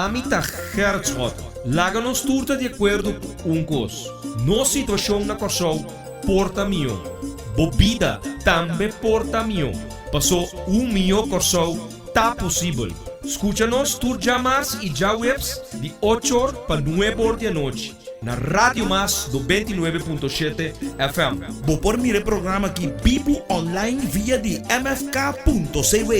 Ami ta Gerrit Schotte. Laga nos tur ta di akuerdo ku un kos, nos situashon na Kòrsou por ta mihó. Bo bida tambe por ta mihó, pasó un mihó Kòrsou ta posibel. Skucha nos tur djamars i djaweps di ocho or pa nuebe or di anochi na Radio Mas 99.7 FM. Bo por mira e programa aki bibu online via di mfk.cw.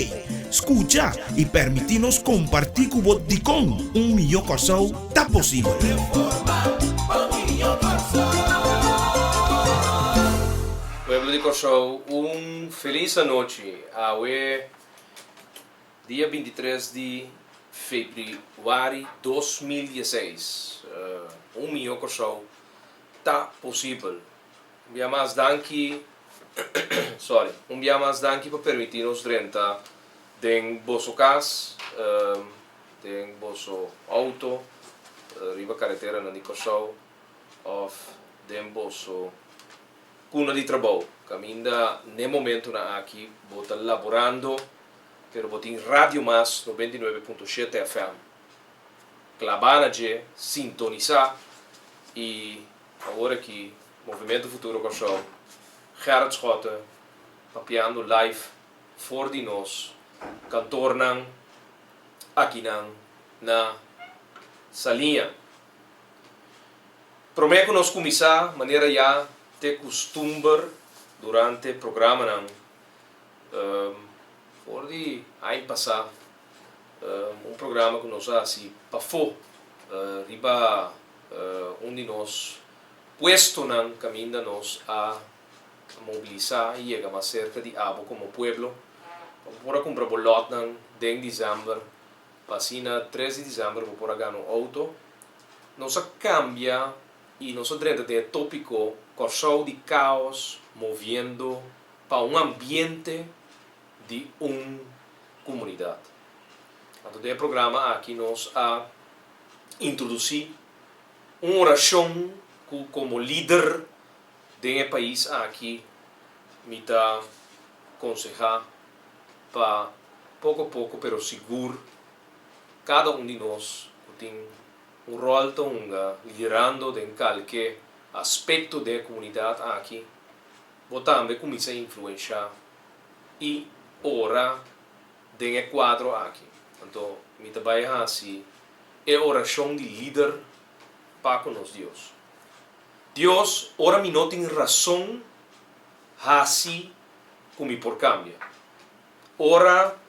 Skucha i permití nos kompartí ku bo dikon un mihó Kòrsou ta posibel. Pueblo di Kòrsou, un felis anochi. Awe dia 23 di febrüari 2016. Un mihó Kòrsou ta posibel. Un bia mas danki, sorry, un bia mas danki pa permití nos drenta den boso kas, den boso outo, riba kareteranan di Kòrsou òf den boso kuna di trabou. Kaminda n'e momentunan aki bo ta laborando pero bo tin Radio Mas 99.7 FM klabá na dje, sintonisá i awor aki Movementu Futuro Kòrsou, Gerrit Schotte papiando live for di nos kantornan akinan na Saliña. Promé ku nos kuminsá, manera ya t'e kustumber durante programanan for di aña pasá, un programa ku nos a hasi pafó riba un di nos puestonan kaminda nos a mobilisá i yega mas serka di abo komo pueblo pa bo por a kumpra bo lòtnan den desèmber pa asina 3 di desèmber bo por a gana un outo. Nos a kambia i nos a drenta den e tópiko Kòrsou di káos moviendo pa un ambiente di un komunidat. Anto den e programa aki nos a introdusí un orashon ku komo lider den e pais aki mi ta konsehá pa poko poko pero sigur kada un di nos ku tin un ròl ta hunga liderando den kalke aspekto den e komunidat aki bo tambe kuminsá influenshá i ora den e kuadro aki. Anto mi ta bai hasi e orashon di lider pa ku nos Dios. Dios, ora mi no tin rason, hasi ku mi por kambia. Ora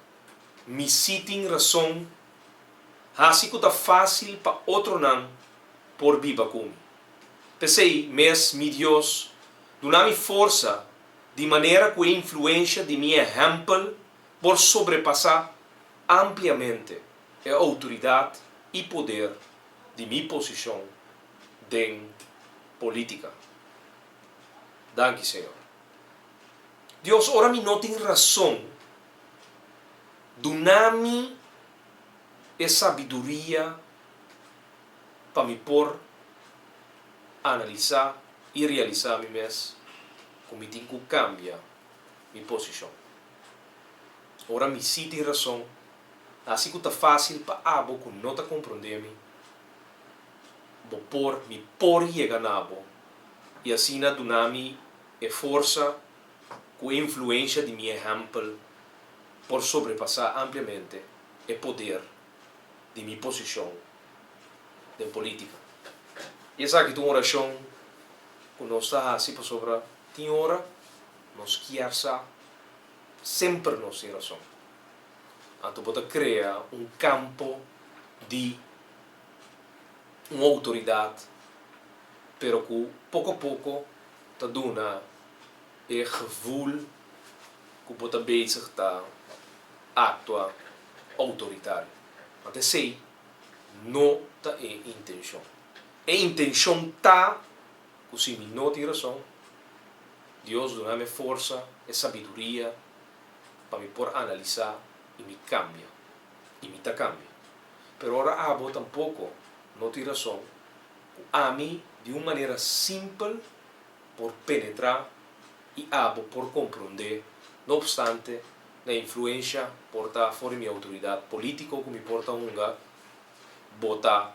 mi si tin rason, hasi ku ta fásil pa otronan por biba ku mi. P'esei mes, mi Dios, duna mi forsa di manera ku e influensha di mi ehèmpel por sobrepasá ampliamente e outoridat i poder di mi posishon den polítika. Danki, Señor. Dios, ora mi no tin rason, duna mi e sabiduria pa mi por analisá i realisá mi mes ku mi tin ku kambia mi posishon. Ora mi sí tin rason, hasi ku ta fásil pa abo ku no ta komprondé mi, bo por, mi por yega na bo i asina duna mi e forsa ku e influensha di mi ehèmpel por sobrepasá ampliamente e poder di mi posishon den polítika. I esaki ta un orashon ku nos ta hasi pasobra tin ora nos kier sa semper nos tin rason. Anto bo ta krea un kampo di un outoridat pero ku poko poko ta duna e gevoel ku bo ta bezig ta aktua outoritario. Want esei no ta e intenshon. E intenshon ta ku si mi no tin rason, Dios duna mi e forsa, e sabiduria pa mi por analisá i mi kambia. I mi ta kambia. Pero ora abo tampoko no tin rason, ku ami di un manera simpel por penetrá i abo por komprondé, no opstante na influensha por ta for di mi outoridat polítiko ku mi por ta hunga. Bo ta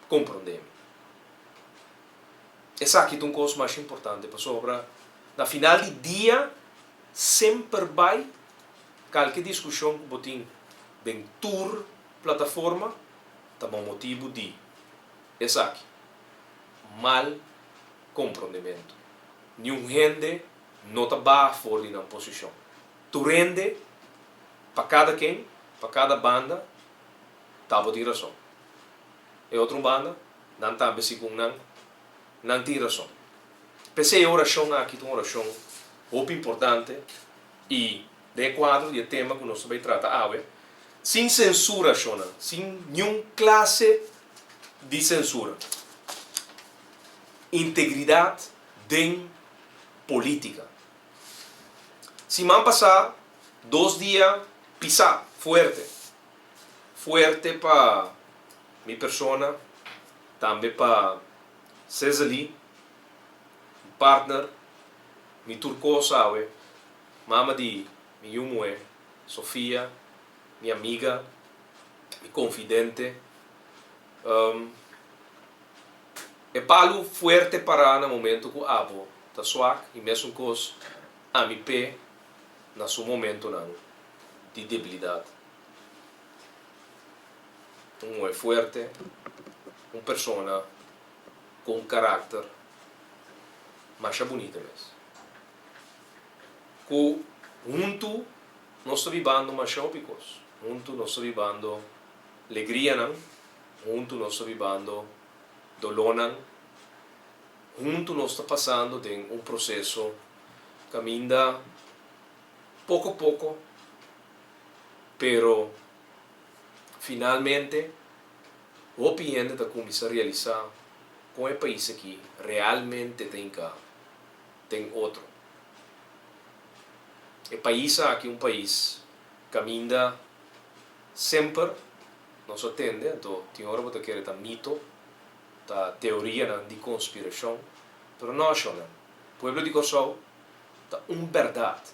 komprondé mi. Esaki ta un kos masha importante pasobra na final di dia semper bai kalke diskushon ku bo tin den tur plataforma ta pa motibu di esaki, mal komprondementu. Niun hende no ta baha for di nan posishon. Tur hende, pa kada ken, pa kada banda, ta bo tin rason. E otro banda, nan tambe segun nan, nan tin rason. P'esei e orashon aki ta un orashon hopi importante i den e kuadro di e tema ku nos ta bai trata awe, sin sensura shonnan, sin niun klase di sensura. Integridat den polítika. Siman pasá dos dia pisá, fuerte. Fuerte pa mi persona, tambe pa Cezely, mi partner, mi tur kos awe, mama di mi yu muhé, Sofia, mi amiga, mi konfidente. E palu fuerte pará na momento ku abo ta swak i mesun kos ami p'e na su momentonan di debilidat. Un muhé fuerte, un persona ku un karakter masha bunita mes. Ku huntu nos ta bibando masha hopi kos. Huntu nos ta bibando legrianan, huntu nos ta bibando dolónan. Huntu nos ta pasando den un proseso kaminda poko poko, pero finalmente hopi hende ta kuminsá realisá kon e pais aki realmente ta hinká den otro. E pais aki un pais kaminda semper nos a tende, anto tin ora bo ta kere ta mito, ta teorianan di konspirashon, pero no shonnan. Pueblo di Kòrsou ta un bèrdat,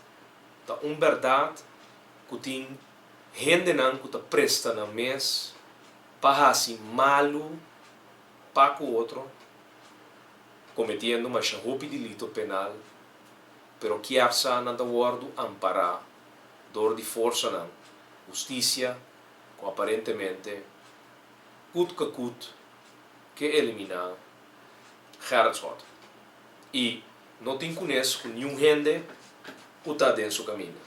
ta un bèrdat ku tin hendenan ku ta presta nan mes pa hasi malu pa ku otro, kometiendo masha hopi delito penal, pero kier sa nan ta wòrdu ampará dor di forsanan hustisia ku aparentemente kut kakut ke eliminá Gerrit Schotte i no tin kunes ku niun hende ku ta den su kaminda.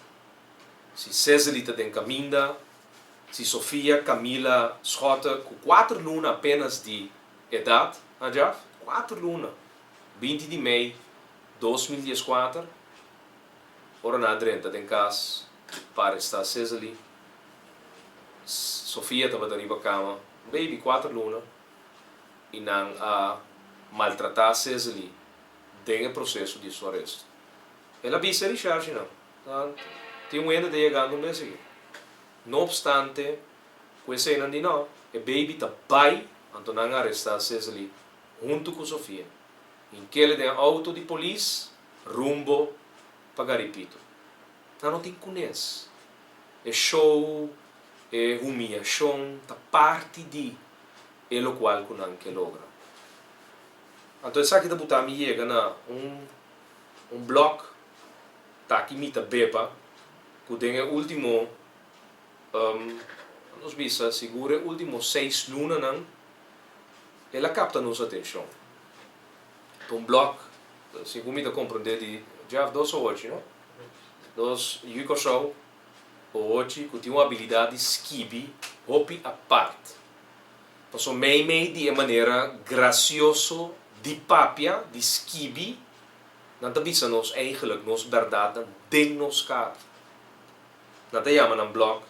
Si Cezely ta den kaminda, si Sofia Camila Schotte ku kuater luna apenas di edat, ha Jaf? Kuater luna, 20 di mei 2014, ora nan a drenta den kas pa arestá Cezely, Sofia tabata riba kama, un baby kuater luna, i nan a maltratá Cezely den e proseso di su aresto. El a bisa e rishershinan, Nan tin un hende ta yegando un bes aki. No opstante ku eseinan di no, e baby ta bai, anto nan a arestá Cezely huntu ku Sofia. Hinkele den outo di polis rumbo pa Garipito. Nan no tin kunes. E show, e humiyashon ta parti di e lokual ku nan ke logra. Anto esaki ta buta mi yega na un un blog ta ki mi ta beba ku den e ultimo nos bisa sigur e ultimo seis lunanan el a kapta nos atenshon. Ta un blog segun mi ta komprende di Jeff dos ohochi no? Dos yu Kòrsou ohochi ku tin un abilidat di skibi hopi apart. Paso meimei di e manera grasioso di papia, di skibi, nan ta bisa nos eigenlijk nos bèrdatnan den nos kara. Nan ta yama nan blòg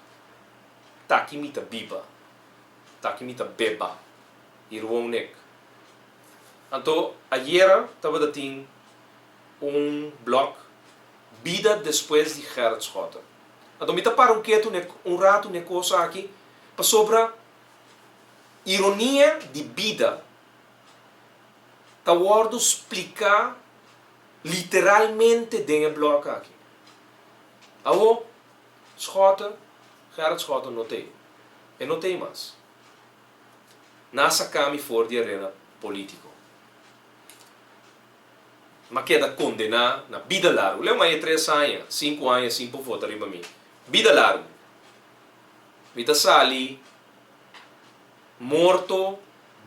Taki mi ta biba, taki mi ta beba, Hier woon ik. Anto ayera tabata tin un blòg Bida despues di Gerrit Schotten. Anto mi ta para un ketu n'e un ratu n'e kos aki pasobra ironia di bida ta wòrdu spliká literalmente den e blòg aki. Awor, Schotten, Gerrit Schotten no t'ei. E no t'ei mas. Nan a saka mi for di arena polítiko. M'a keda kondená na bida largu. Leu m'a e tres aña, sinku aña sin por vota riba mi. Bida largu. Mi ta sali morto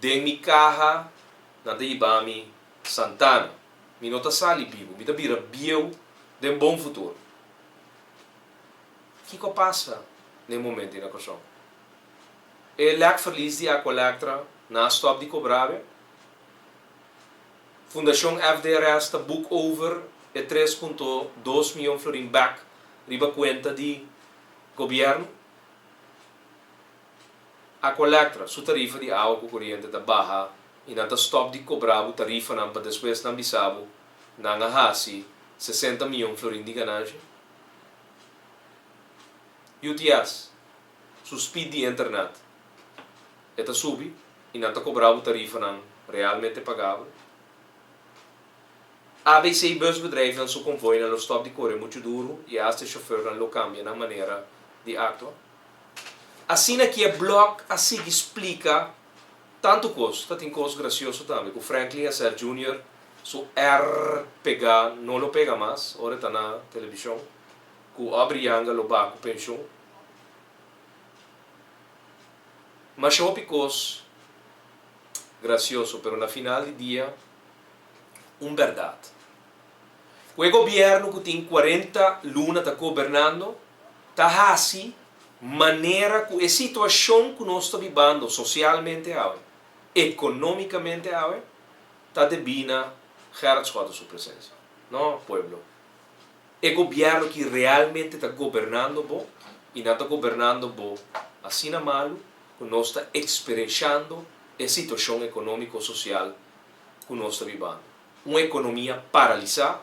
den mi kaha, nan ta hiba mi Santana. Mi no ta sali bibu, mi ta bira bieu den bon futuro. Kiko a pasa na e momento ei na Kòrsou? E lèkverlies di Aqualectra nan a stòp di kobra be. Fundashon FDRS ta boek over e 3.2 mion florin bèk riba kuenta di gobièrnu. Aqualectra su tarifa di awa ku koriente ta baha i nan ta stòp di kobra bo tarifanan pa despues nan bisa bo nan a hasi 60 mion florin di ganansha. UTS su speed di internet e ta subi i nan ta kobra bo tarifanan realmente pagabel. ABC Busbedrijfnan su konvoinan lo stòp di kore muchu duru i asta e shofèrnan lo kambia nan manera di aktua. Asina ki e blòg a sigui splika tantu kos, ta tin kos grasioso tambe ku Franklin Hassell Junior su R pegá no lo pega mas ora e ta na televishon, ku Aubrey Yanga lo baha ku penshon. Masha hopi kos grasioso, pero na final di dia un bèrdat. Ku e gobièrnu ku tin 40 luna ta gobernando ta hasi manera ku e situashon ku nos ta bibando sosialmente awe, ekonómikamente awe, ta debí na Gerrit Schotte su presensia. No, pueblo. E gobièrnu ki realmente ta gobernando bo i nan ta gobernando bo asina malu ku nos ta eksperenshando e situashon ekonómiko sosial ku nos ta bibando. Un ekonomia paralisá,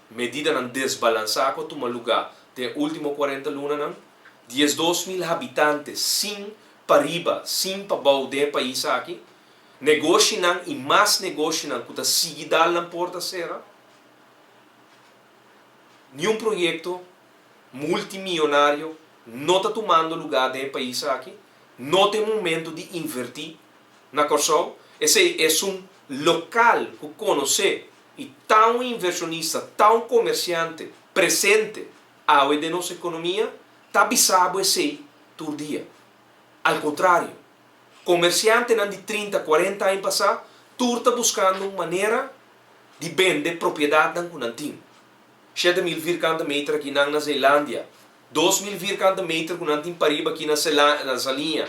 medidanan desbalansá ku a tuma lugá den e último 40 lunanan, 12 mil habitante sin pariba, sin pabou den e pais aki, negoshinan i mas negoshinan ku ta sigui dal nan porta sera. Niun proyekto multimionario no ta tumando lugá den e pais aki. No ta e momento di invertí na Kòrsou. Esei esun lokal ku konosé i ta un invershonista, ta un komersiante presente awe den nos ekonomia, ta bisa bo esei tur dia. Al kontrario, komersiantenan di 30, 40 aña pasá tur ta buskando un manera di bende propiedatnan ku nan tin. 7000 vierkante meter aki nan na Zeelandia, 2000 vierkante meter ku nan tin pariba aki na na Saliña,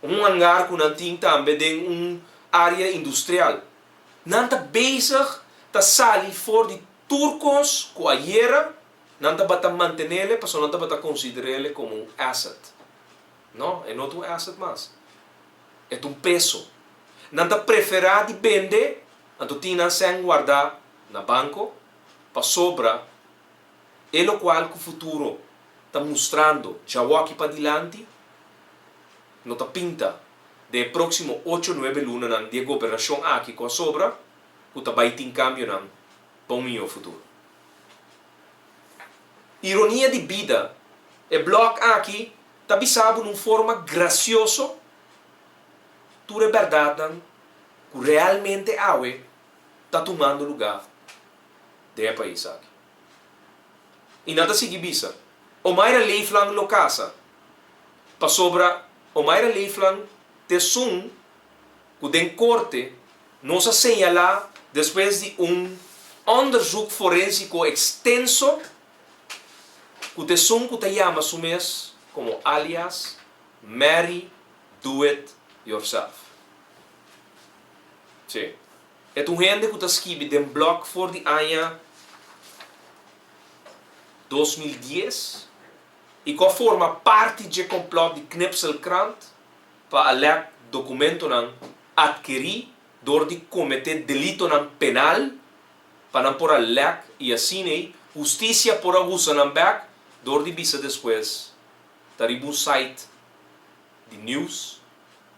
un hangar ku nan tin tambe den un área industrial. Nan ta bezig ta sali for di tur kos ku ayera nan tabata mantenele pasobra nan tabata konsiderele komo un asset. No, e no ta un asset mas. E ta un peso. Nan ta preferá di bende anto tin nan sèn wardá na banko pasobra e lokual ku futuro ta mustrando djawoki padilanti no ta pinta den e próksimo ocho nuebe lunanan di e gobernashon aki ku a sobra ku ta bai tin kambionan pa un mihó futuro. Ironia di bida, e blòg aki ta bisa bo na un forma grasioso tur e bèrdatnan ku realmente awe ta tumando lugá den e pais aki. I nan ta sigui bisa, Omaira Leeflang lo kasa, pasobra Omaira Leeflang t'esun ku den korte nos a señalá despues di un onderzoek forénsiko ekstenso ku t'esun ku ta yama su mes komo alias Mary Do It Yourself. Sí, e ta un hende ku ta skibi den blog for di aña 2010 i ku a forma parti dje komplòt di Knipselkrant pa a lèk dokumentonan atkerí dor di kometé delitonan penal pa nan por a lèk i asin'ei hustisia por a usa nan bèk dor di bisa despues ta riba un site di news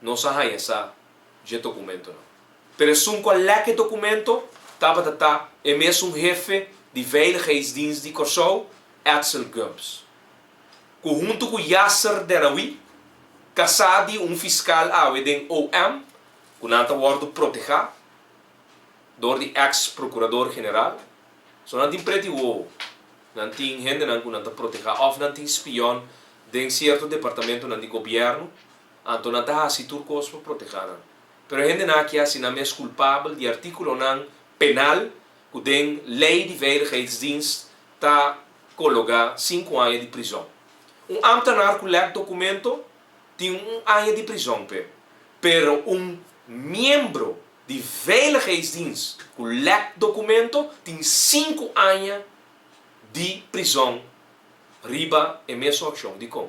nos a haña sa dje dokumentonan. Pero esun ku a lèk e dokumento tabata ta e mesun hefe di Veiligheidsdienst di Kòrsou, Edsel Gumbs, ku huntu ku Yasser Derawi. Kasá di un fiskal awe den OM ku nan ta wòrdu protehá dor di eks prokurador general. So nan tin preti wowo, nan tin hendenan ku nan ta protehá òf nan tin spiòn den sierto departamentonan di gobièrnu, anto nan ta hasi tur kos pa protehá nan. Pero e hendenan aki hasi nan mes kulpabel di artíkulonan penal ku den Lei di Veiligheidsdienst ta kologá sinku aña di prizòn. Un ámtenar ku lèk dokumento tin un aña di prizòn p'e, pero un miembro di Veiligheidsdienst ku lèk dokumento tin sinku aña di prizòn riba e mesun akshon. Dikon?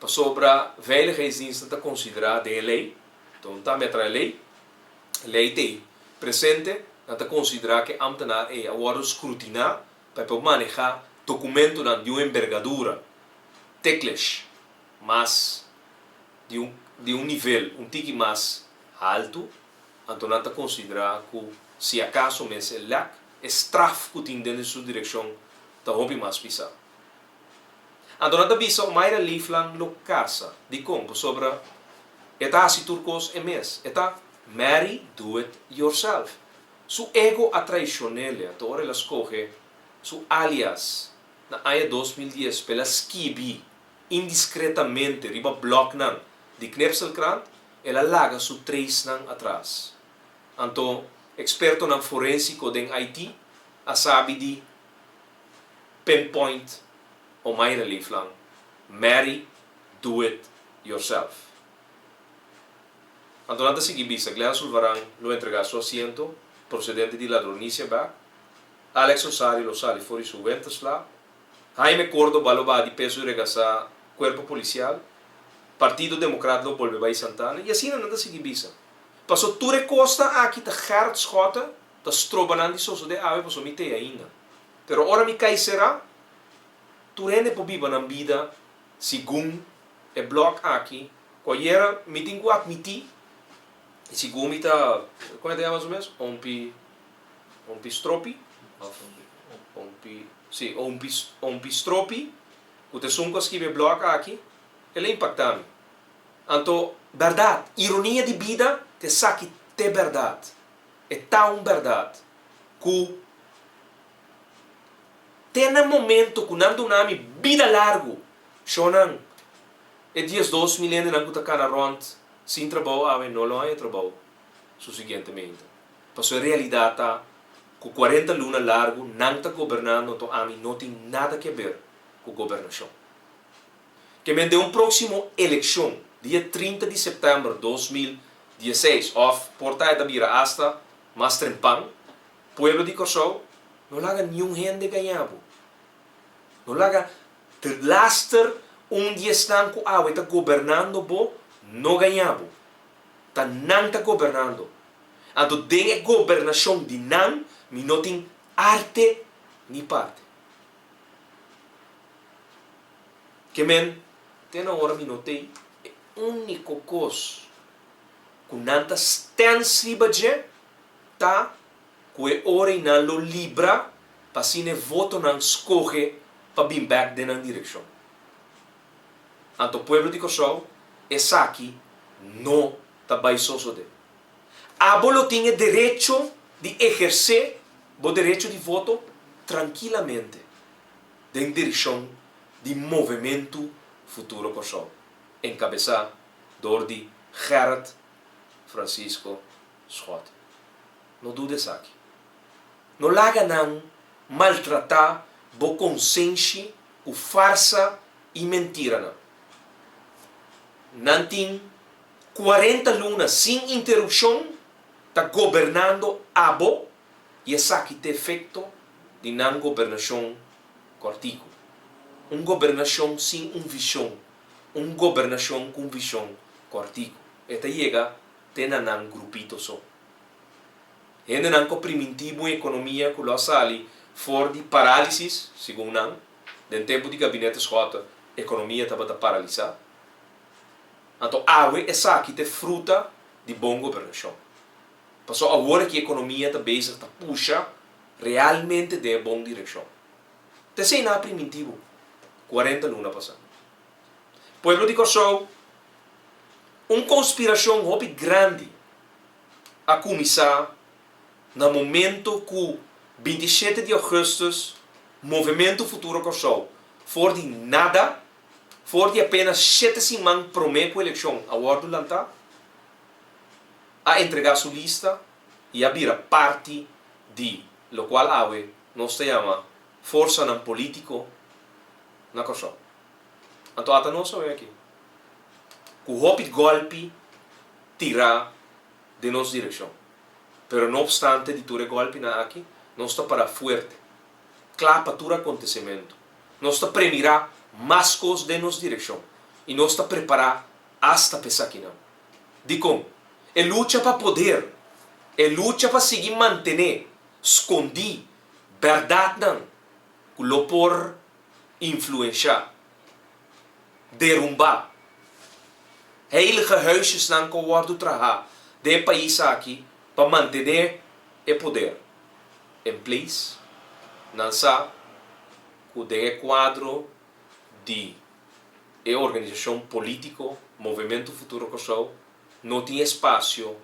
Pasobra Veiligheidsdienstnan ta konsiderá den e lei, enton tambe a traha e lei, lei t'ei presente, nan ta konsiderá ku e ámtenar ei a wòrdu skrutiná pa e por manehá dokumentonan di un embergadura teklish mas di un di un nivel un tiki mas haltu, anto nan ta konsiderá ku si akaso mes e lèk, e straf ku tin den su direkshon ta hopi mas pisá. Anto nan ta bisa Omaira Leeflang lo kasa. Dikon? Pasobra e ta hasi tur kos e mes. E ta Mary do it yourself. Su ego a traishon'el anto ora el a skohe su alias na aña 2010 pa el a skibi indiskretamente riba blognan di Knipselkrant, el a laga su tracenan atras. Anto ekspertonan forensiko den IT a sabi di pinpoint Omaira Leeflang, Mary do it yourself. Anto nan ta sigui bisa, Glenn Sulvaran lo entregá su asiento prosedente di ladronisia bèk, Alex Rosario lo sali for di su winterslaap, Jaime Cordoba lo baha di peso i regasá kuerpo polisial, Partido Demokrat lo bolbe bai Santana, i asina nan ta sigui bisa. Paso tur e kosnan aki ta Gerrit Schotte ta stroba nan di sosodé awe paso mi t'ei ainda. Pero ora mi kai será, tur hende por biba nan bida segun e blog aki Ku ayera mi tin ku atmití, i sigun mi ta, kon e ta yama su mes? Ompi, ompi stropi? Òf ompi, sí, ompi, ompi stropi, ku ta esun ku a skibi e blog aki, el a impaktá mi. Anto, bèrdat, ironia di bida ta esaki t'e bèrdat. E ta un bèrdat ku te na momento ku nan duna mi bida largu, shownan, E 12 mil hendenan ku ta kana rònt sin trabou awe no lo haña trabou su siguientemente. Pasobra e realidat ta ku 40 luna largu nan ta gobernando anto ami no tin nada ke ber ku gobernashon. Ke men den un próksimo elekshon dia 30 di sèptèmber 2016 òf por ta e ta bira asta mas trempan, pueblo di Kòrsou no laga niun hende gaña bo. No laga De laster un di esnan ku awe ta gobernando bo no gaña bo. Ta nan ta gobernando. Anto den e gobernashon di nan mi no tin arte ni parte. Ke men, te na ora mi no t'ei, e úniko kos ku nan ta stèns riba dje ta ku e ora i nan lo libra pa asina e votonan skohe pa bin bèk den nan direkshon. Anto pueblo di Kòrsou, esaki no ta bai sosodé. Abo lo tin e derecho di ehersé bo derecho di voto trankilamente den direkshon di Movementu Futuro Kòrsou, enkabesá dor di Gerrit Francisco Schotte. No duda esaki. No laga nan maltratá bo konsenshi ku farsa i mentiranan. Nan tin 40 luna sin interupshon ta gobernando abo i esaki ta efekto di nan gobernashon kòrtiku. Un gobernashon sin un vishon, un gobernashon ku un vishon kòrtiku. E ta yega te na nan grupito so. Hendenan ku a primintí bo un ekonomia ku lo a sali for di parálisis, segun nan, den tempu di Gabinete Schotte ekonomia tabata paralisá. Anto awe esaki ta e fruta di bon gobernashon. Pasobra awor aki ekonomia ta bezig ta pusha realmente den e bon direkshon. Ta esei nan a primintí bo 40 luna pasá. Pueblo di Kòrsou. Un konspirashon hopi grandi a kuminsá na momento ku 27 di ougùstùs Movementu Futuro Kòrsou for di nada, for di apenas shete siman promé ku elekshon a wòrdu lantá, a entregá su lista i a bira parti di lokual awe nos ta yama forsanan polítiko na Kòrsou. Anto ata nos awe aki, ku hopi gòlpi tirá den nos direkshon. Pero no opstante di tur e gòlpinan aki, nos ta pará fuerte, kla pa tur akontesementu. Nos ta premirá mas kos den nos direkshon i nos ta prepará asta pa esakinan. Dikon? E lucha pa poder, e lucha pa sigui mantené skondí bèrdatnan ku lo por influenshá, derumbá heilige huisjesnan ku a wòrdu trahá den e pais aki pa mantené e poder en place, nan sa ku den e kuadro di e organisashon polítiko Movementu Futuro Kòrsou no tin espasio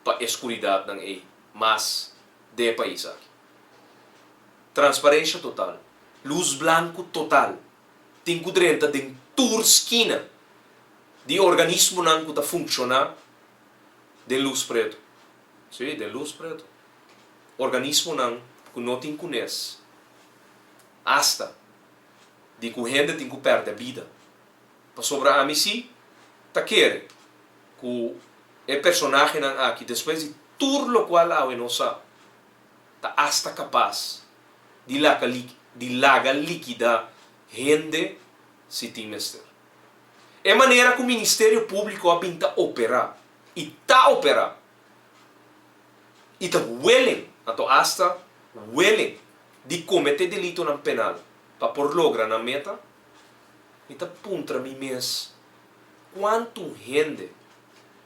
pa e skuridatnan ei mas den e pais aki. Transparensha total, lus blanku total tin ku drenta den tur skina di organismonan ku ta funkshoná den lus pretu. Sí, den lus pretu. Organismonan ku no tin kunes, asta di ku hende tin ku pèrdè bida. Pasobra ami sí ta kere ku e personahenan aki, despues di tur lokual awe nos sa, ta asta kapas di laka di laga likidá hende si tin mester. E manera ku Ministerio Públiko a bin ta operá i ta operá i ta willing, anto asta willing, di kometé delitonan penal pa por logra nan meta, mi ta puntra mi mes kuantu hende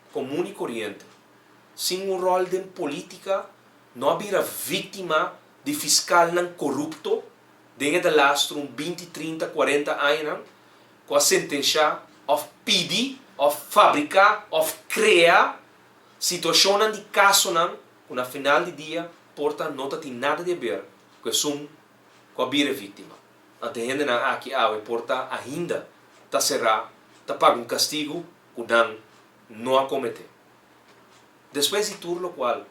komun i koriente sin un ròl den polítika no a bira víktima di fiskalnan korupto den e de laster un 20, 30, 40 añanan ku a sentenshá òf pidi òf fabriká òf krea situashonnan di kasonan ku na final di dia por ta no ta tin nada di haber ku esun ku a bira e víktima. Anto e hendenan aki awe por ta ainda ta será ta paga un kastigu ku nan no a kometé. Despues di tur lokual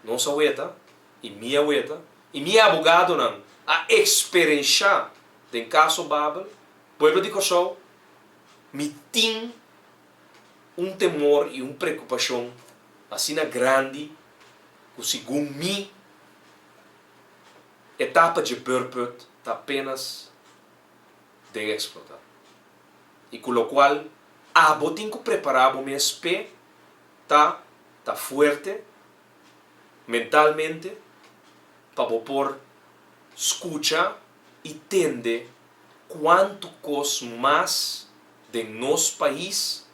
nos a weta i mi a weta i mi abogadonan a eksperenshá den kaso Babel, pueblo di Kòrsou, mi tin un temor i un preokupashon asina grandi ku segun mi etapa dje beurput ta apenas den eksplotá i ku lokual abo tin ku prepará bo mes p'e ta ta fuerte mentalmente pa bo por skucha i tende kuantu kos mas den nos pais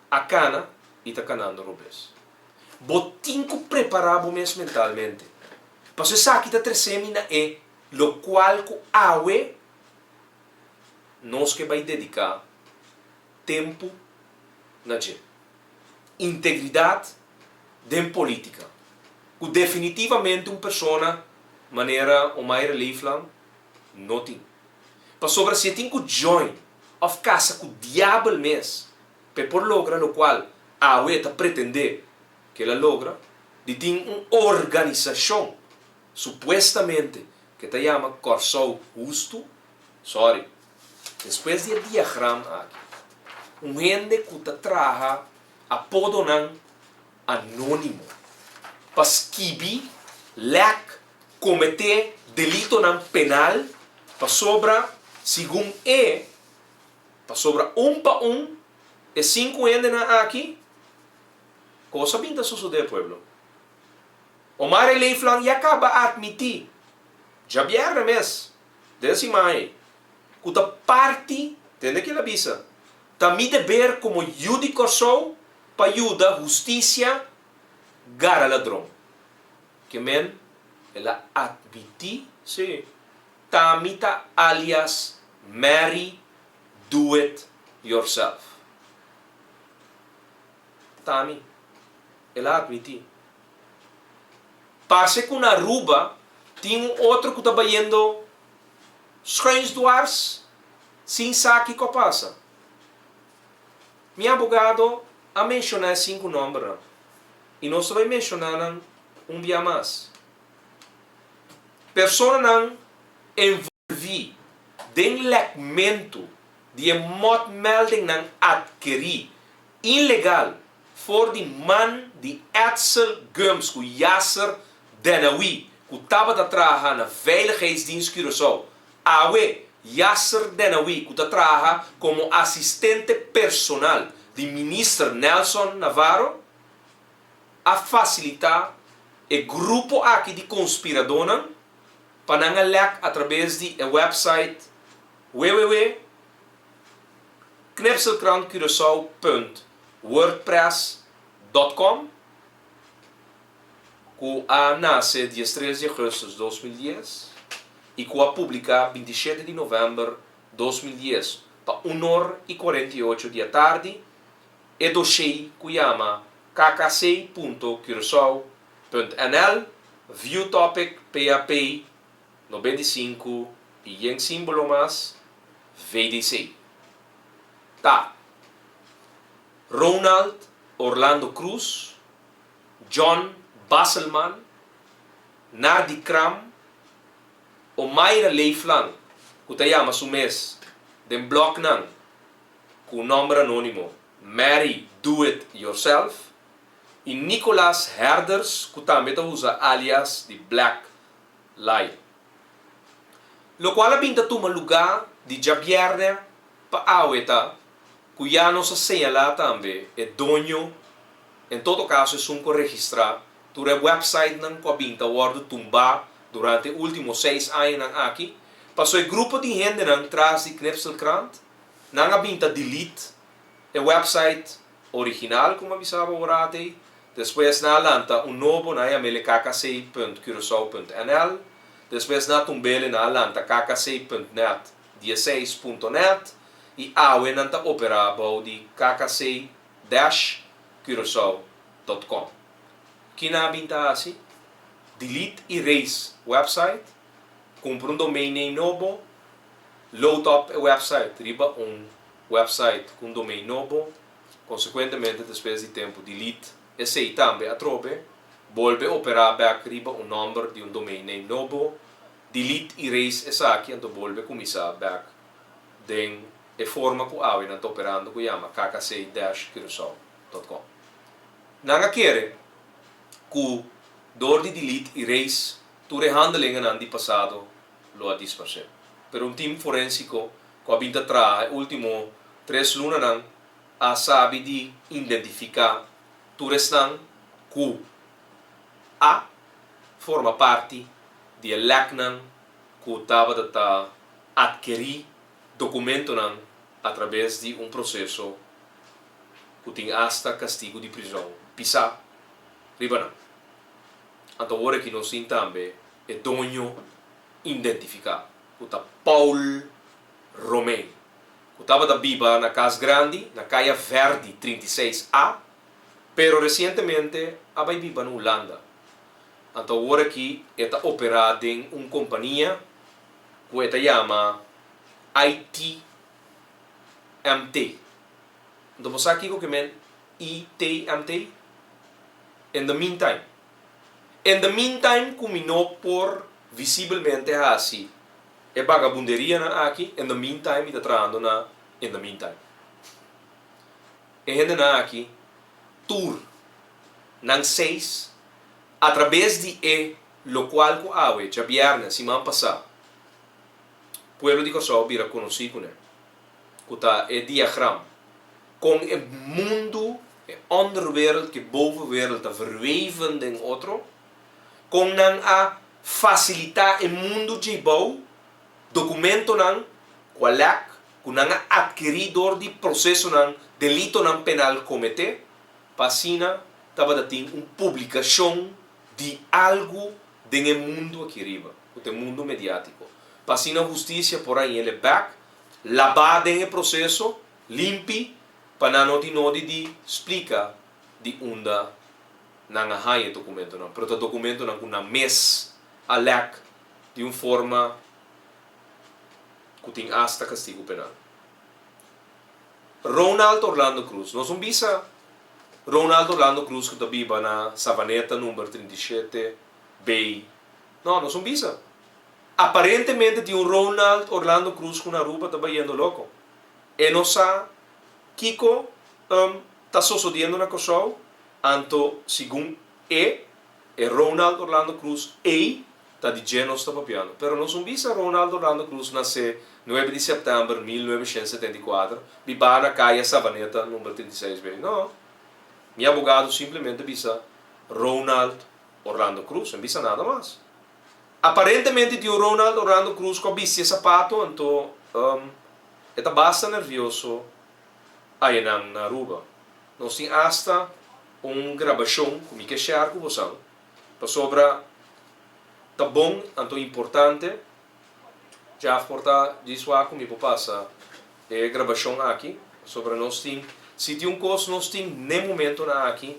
a kana i ta kanando robes. Bo tin ku prepará bo mes mentalmente. Pasobra esaki ta trese mi na e lokual ku awe nos ke bai dediká tempu na dje. Integridat den polítika, ku definitivamente un persona manera Omaira Leeflang no tin. Pasobra si e tin ku join òf kasa ku diabel mes pa e por logra lokual awe e ta pretendé ku el a logra, di tin un organisashon supuestamente ku e ta yama Kòrsou Hustu, sorry, despues di e diagram aki, un hende ku ta traha apodonan anónimo pa skibi, lèk, kometé delitonan penal pasobra segun e, pasobra un pa un e sinku hendenan aki, kos a bin ta sosodé pueblo. Omar e Leeflang ya kaba a atmití djabièrnè mes den siman ei ku ta parti, tende ke el a bisa, Ta mi deber komo yu di Kòrsou pa yuda hustisia gara ladron. Ke men el a atmití, sí, ta mi ta alias Mary Do It Yourself. T'ami, el a admití. Parse ku na Aruba tin un otro ku ta bayendo schuins dwars sin sa kiko a pasa. Mi abogado a menshoná e sinku nòmbernan i nos ta bai menshoná nan un bia mas. Personanan envolví den lèkmentu di e mòtmèldingnan atkerí ilegal for di man di Edsel Gumbs ku Yasser Denawi ku tabata traha na Veiligheidsdienst Curaçao. Awe Yasser Denawi ku ta traha komo asistente personal di Minister Nelson Navarro a fasilitá e grupo aki di konspiradónan pa nan a lèk atrabes di e website www. Knipselkrantcuraçao punt wordpress dot com ku a nase diestres di augustus 2010 i ku a publiká 27 di novèmber 2010 pa un or i 48 di atardi e doshé ku yama kkc punto curaçao punt nl view topic php 95 i yen símbolo mas VDC. Ta Ronald Orlando Cruz, John Basselman, Nardi Kram, Omaira Leeflang ku ta yama su mes den blòknan ku un nòmber anónimo Mary Do It Yourself i Nicolas Herders ku tambe ta usa alias di Black Lion. Lokual a bin ta tuma lugá di djabièrnè pa awe ta ku ya nos a señalá tambe e doño, en todo kaso esun ku a registrá tur e wèpsaitnan ku a bin ta wòrdu tumbá durante e último seis añanan aki, paso e grupo di hendenan tras di Knipselkrant nan a bin ta delete e wèpsait original ku mi a bisa bo ora atei. Despues nan a lanta un nobo, nan a yam'ele kkc punt curacao punt nl. Despues nan a tumb'ele, nan a lanta kkc punt net dieseis punto net i awe nan ta operá bou di kkc dash curacao dot com. Ki nan a bin ta hasi? Delete i raise website, kumpra un domain name nobo, load up e website riba un website ku un domain nobo. Konsekuentemente despues di tempu delete esei tambe atrobe, bolbe operá bèk riba un nòmber di un domain name nobo, delete erase esaki anto bolbe kuminsá bèk den e forma ku awe nan ta operando ku yama kkc dash curacao dot com. Nan a kere ku dor di delete erase tur e handelingennan di pasado lo a disparsé. Pero un tim forensiko ku a bin ta traha e último tres lunanan a sabi di identifiká tur esnan ku a forma parti di e lèknan ku tabata ta atkerí dokumentonan atrabes di un proseso ku tin asta kastigu di prizòn pisá riba nan. Anto awor aki nos tin tambe e doño identifiká ku ta Paul Romein, ku tabata biba na Kas Grandi na Kaya Verdi 36 A, pero resientemente a bai biba na Hulanda. Anto awor aki e ta operá den un kompania ku e ta yama ITMT. Anto bo sa kiko ke men ITMT? In the meantime. In the meantime ku mi no por visibelmente hasi e bagabunderianan aki, in the meantime mi ta trahando na in the meantime. E hendenan aki tur nan seis atrabes di e lokual ku awe djabièrnè siman pasá pueblo di Kòrsou a bira konosí kuné, ku ta e diagram kon e mundu, e onderwereld ku e bovenwereld ta verweven den otro, kon nan a fasilitá e mundu djei bou, dokumentonan ku a lèk, ku nan a atkerí dor di prosesonan, delitonan penal kometé, pa asina tabata tin un publikashon di algu den e mundu aki riba, ku ta e mundu mediátiko, pa asina hustisia por a hañ'el bèk, labá den e proseso, limpi, pa nan no tin nodi di splika. di unda nan a haña e dokumentonan, pero ta dokumentonan ku nan mes a lèk di un forma ku tin asta kastigu penal. Ronald Orlando Cruz, Nos un bisa Ronald Orlando Cruz ku ta biba na Savaneta number 37 B. No, nos un bisa. Aparentemente tin un Ronald Orlando Cruz ku na Aruba ta bayendo loko. E no sa kiko ta sosodiendo na Kòrsou, anto segun e, e Ronald Orlando Cruz ei ta di dje nos ta papiando. Pero nos un bisa Ronald Orlando Cruz nase nuebe di sèptèmber 1974, bibá na Kaya Savaneta number 36 B. No. Mi abogado simplemente bisa Ronald Orlando Cruz, en bisa nada mas. Aparentemente tin un Ronald Orlando Cruz ku a bisti e sapato anto e ta basta nervioso ayanan na Aruba. Nos tin asta un grabashon ku mi ke share ku bosan Pasobra ta bon anto importante Jeff por ta djis wak ku mi por pasa e grabashon aki pasobra nos tin si tin un kos nos tin n'e momentonan aki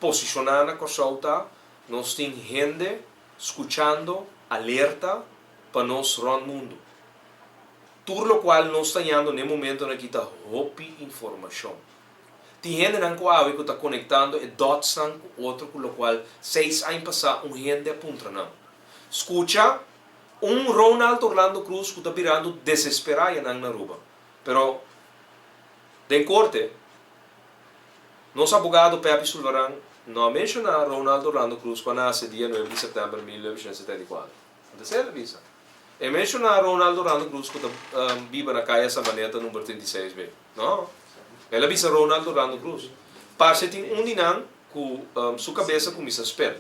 posishoná na Kòrsou ta nos tin hende skuchando alerta pa nos rònt mundu. Tur lokual nos ta hañando n'e momentonan aki ta hopi informashon. Tin hendenan ku awe ku ta konektando e dotsnan ku otro ku lokual seis aña pasá un hende a puntra nan. Skucha un Ronald Orlando Cruz ku ta birando desesperá yanan na Aruba. Pero den korte nos abogado Peppy Sulvaran no a menshoná Ronald Orlando Cruz ku a nase dia nuebe di sèptèmber 1974. Anto esei el a bisa. E menshoná Ronald Orlando Cruz ku ta biba na Kaya Sabaneta number 36 B. No. El a bisa Ronald Orlando Cruz. Parce tin un di nan cu su cabeza cuminsa spin.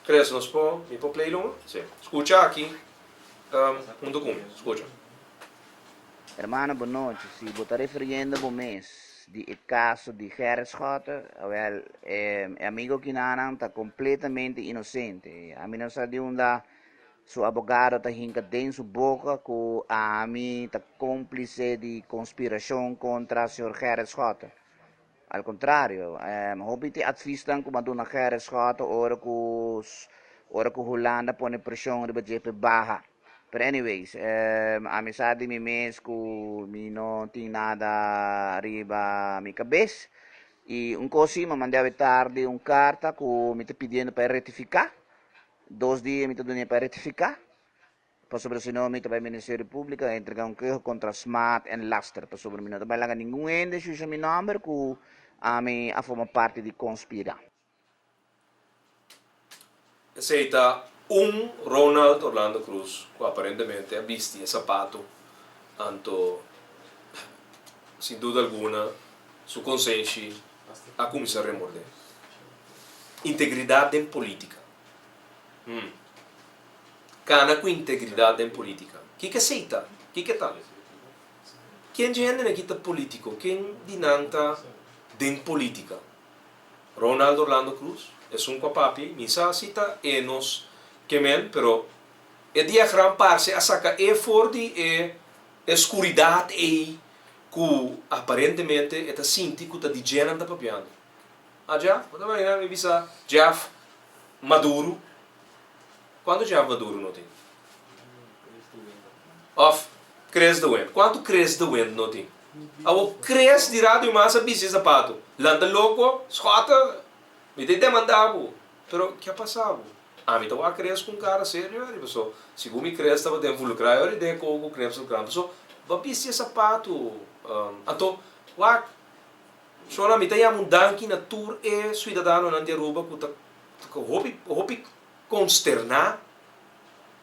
Chris, nos por, mi por play longa? Si. Scucha aki hunto cu mi. Scucha. Hermano bon nochi, si bo ta refiriendo bo mes di e caso di Gerrit Schotte, awel e amigo kinanan ta completamente inocente. Ami no sa di unda Su abogado ta hinka den su boka ku ami ta kómplise di konspirashon kontra señor Gerrit Schotte. Al kontrario, hopi ta e atvisnan ku mi a duna Gerrit Schotte ora ku ora ku Hulanda pone preshon riba dje p'e baha. Pero anyways, ami sa di mi mes ku mi no tin nada riba mi kabes. I un kos si, mi a manda awe tardi un karta ku mi ta pidiendo pa e retifiká. Dos dia mi ta dun'é pa rectificá, pasobra si no mi ta bai Ministerio Público a entregá un keho contra smaad en laster, pasobra mi no ta bai laga ningun hende shusha mi nomber cu ami a forma parti di conspirá. Esei ta un Ronald Orlando Cruz cu aparentemente a bisti e sapato, anto sin duda alguna su consenshi a cuminsa remordé. Integridad den politica. Hmm. Cana cu integridad den politica. Kiko esey ta? Kiko e ta? Ken dje hendenan aki ta politico? Ken di nan ta den politica? Ronald Orlando Cruz, esun cu a papia, mi sa si ta e nos ke men, pero e diagram parce a saca e for di e e scuridad ey cu aparentemente e ta sinti cu ta di dje nan ta papiando. Ah Jeff, bo ta imagina mi bisa Jeff Maduro? Cuanto Jeff Maduro no tin? Of Chris de Wind, cuanto Chris de Wind no tin? Awor Chris di Radio Mas a bisti e zapato, lanta loco, schota, mi ta demanda bo, pero ke a pasa bo? Ami ta wak Chris cu un cara serio eri, paso segun mi Chris tabata involucra eri den e cu Knipselkrant, paso bo a bisti e zapato, anto wak. Shona, mi ta yama un danki na tur e suidadanonan di Aruba ku ta hopi hopi konsterná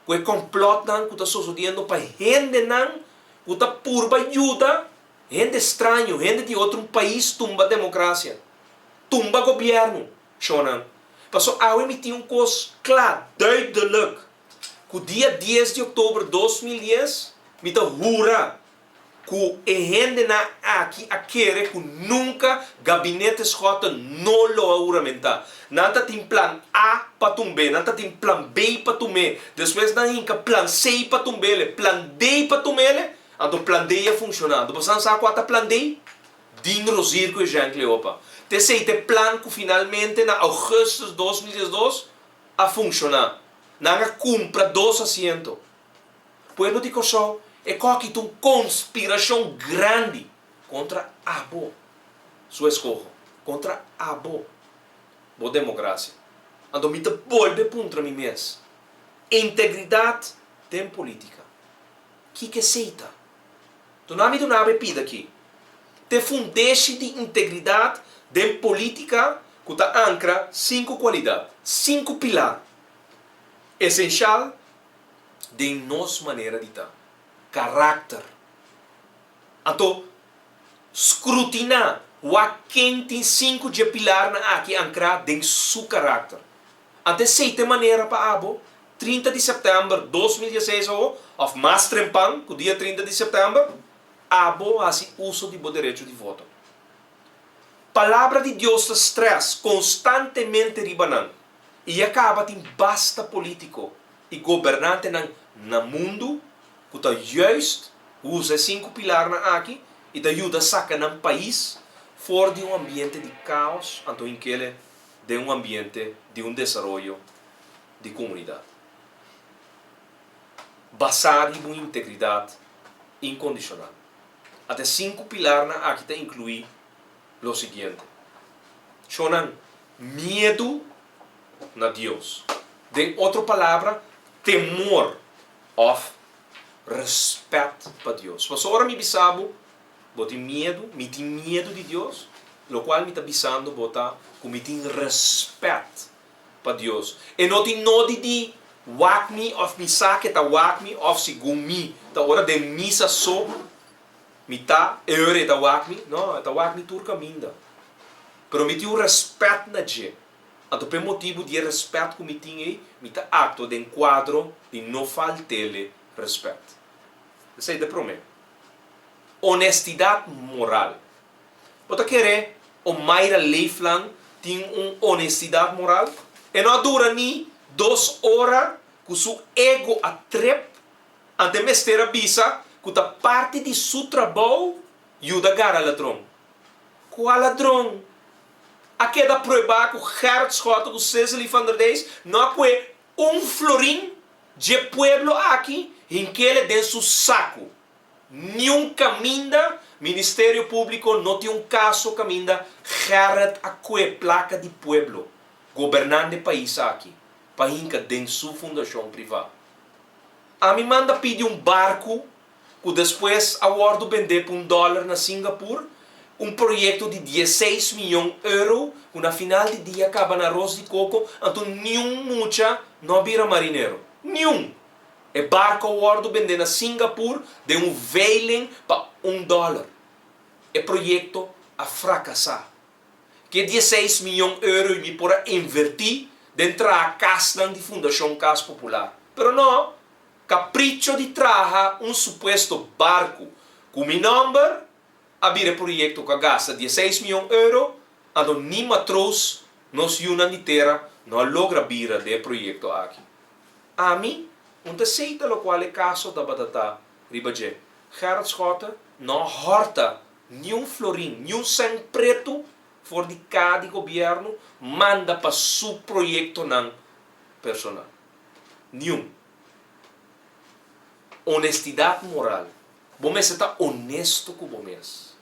ku e kòmplòtnan ku ta sosodiendo pa hendenan ku ta purba yuda hende straño, hende di otro un pais tumba demokrasia, tumba gobièrnu, shonnan. Paso awe mi tin un kos kla, duidelijk, ku dia dies di oktober 2010 mi ta hura Ku e hendenan aki a kere ku nunka Gabinete Schotten no lo a huramentá. Nan ta tin plan A pa tumb'é, nan ta tin plan B pa tum'é, despues nan hinka plan C pa tumb'ele, plan D pa tum'ele, anto plan D a funshoná. Anto boso nan sa kua ta plan D? Dean Rozier ku Eugène Cleopa. Ta esei ta e plan ku finalmente na augustus 2012 a funshoná. Nan a kumpra dos asiento. Pueblo di Kòrsou, e kòki ta un konspirashon grandi kontra abo su eskoho, kontra abo bo demokrasia. Anto mi ta bolbe puntra mi mes, integridat den politika, kiko esei ta? Duna mi duna bo e pida aki. Ta e fundeshi di integridat den politika ku ta ankra sinku kualidat, sinku pilar esenshal den nos manera di ta, karakter. Anto, skrutiná wak ken tin sinku dje pilarnan aki ankrá den su karakter. Anto esei ta e manera pa abo, 30 di sèptèmber 2016 awo, òf mas trempan ku dia 30 di sèptèmber, abo hasi uso di bo derecho di voto. Palabra di Dios ta strès konstantemente riba nan, i ya kaba tin basta polítiko i gobernantenan na mundu ku ta juist usa e sinku pilarnan aki i ta yuda saka nan pais for di un ambiente di kaos anto hinkele den un ambiente di un desaroyo di komunidat basá riba un integridat inkondishonal. Ata e sinku pilarnan aki ta inkluí lo siguiente, Shonnan, miedu na Dios. Den otro palabra, temor òf rèspèt pa Dios. Pasobra ora mi bisa bo, bo tin miedu, mi tin miedu di Dios, lokual mi ta bisando bo ta ku mi tin rèspèt pa Dios. E no tin nodi di wak mi òf mi sa ku e ta wak mi òf segun mi ta ora den misa so mi ta e ora e ta wak mi. No, e ta wak mi tur kaminda. Pero mi tin un rèspèt na dje. Anto p'e motibu di e rèspèt ku mi tin ei, mi ta aktua den kuadro di no falt'ele rèspèt. Esei ta e promé. Onestidat moral. Bo ta kere Omaira Leeflang tin un onestidat moral? E no a dura ni dos ora ku su ego a trep, anto e mester a bisa ku ta parti di su trabou yuda gara ladron. Kua ladron? A keda pruebá ku Gerrit Schotte ku Cecily van der Dijs no a kue un florin dje pueblo aki hinkele den su saku. Niun kaminda Ministerio Públiko no tin un kaso kaminda Gerrit a kue plaka di pueblo gobernando e pais aki pa hinka den su fundashon privá. Ami manda pidi un barku ku despues a wòrdu bendé pa un dòler na Singapur, un proyekto di dieseis miyon euro ku na final di dia kaba na ros di koko, anto niun mucha no a bira marinero. Niun! E barko a wòrdu bendé na Singapur den un veiling pa un dòler. E proyekto a frakasá. Ke dieseis miyon euro i mi por a invertí den traha kasnan di Fundashon Kas Popular. Pero no! Capricho di traha un supuesto barku ku mi nòmber a bira e proyekto ku a gasta dieseis mion euro, anto ni matroos nos yunan di tera no a logra bira den e proyekto aki. Ami un ta seita lokual e kaso tabata ta riba dje. Gerrit Schotte no a hòrta niun florin, niun sèn pretu for di ka di gobièrnu manda pa su proyektonan personal. Niun. Honestidad moral. Bo mester ta honesto ku bo mes.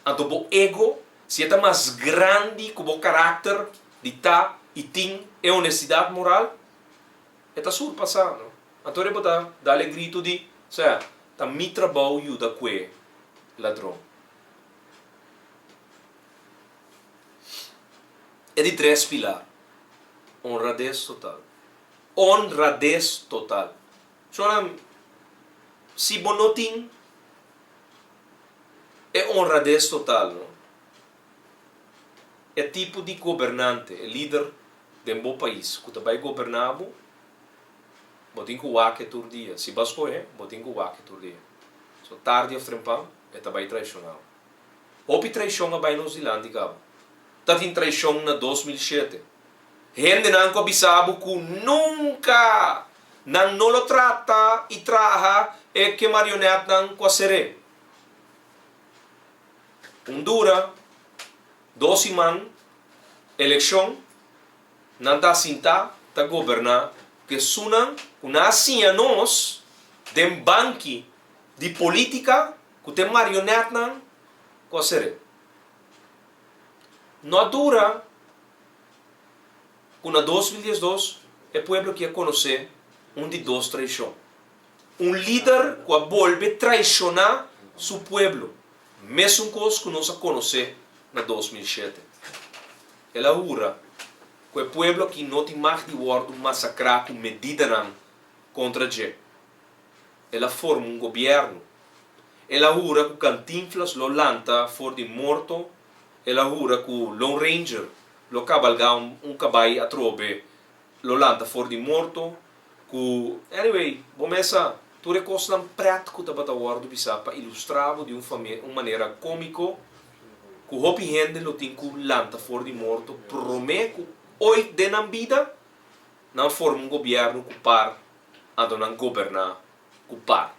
Anto bo ego, si e ta mas grandi ku bo karakter di ta i tin e honestidad moral, e ta surpasá, no? Anto ora bo ta dal e gritu di, Sea, ta mi trabou yuda kue ladron. E di tres pilar, honrades total. Honrades total. Shona, si bo no tin e honrades total, no, e tipo di gobernante, e lider den bo pais ku ta bai goberná bo, bo tin ku wak e tur dia. Si bo a skohe, bo tin ku wak e tur dia. So, tardi òf trempan, e ta bai traishoná bo. Hopi traishon a bai nos dilanti kaba. Ta tin traishon na 2007. Hendenan ku a bisa bo ku nunka nan no lo trata i traha e ke marionètnan ku a ser'é. Un dura dos siman elekshon nan ta sinta ta goberná ku esunnan ku nan a siña nos den banki di polítika ku ta e marionètnan ku a ser'é. No a dura ku na 2012 e pueblo aki a konosé un di dos traishon. Un lider ku a bolbe traishoná su pueblo, mesun kos ku nos a konosé na 2007. El a hura ku e pueblo aki no tin mag di wòrdu masakrá ku medidanan kontra dje. El a forma un gobièrnu. El a hura ku Cantinflas lo lanta for di morto. El a hura ku Lone Ranger lo kabalgá un kabai atrobe, lo lanta for di morto. Ku, anyway, bo mes sa, tur e kosnan prèt ku tabata wòrdu bisá pa ilustrá bo di un un manera kómiko, ku hopi hende lo tin ku lanta for di morto promé ku oit den nan bida nan forma un gobièrnu ku par anto nan goberná ku par.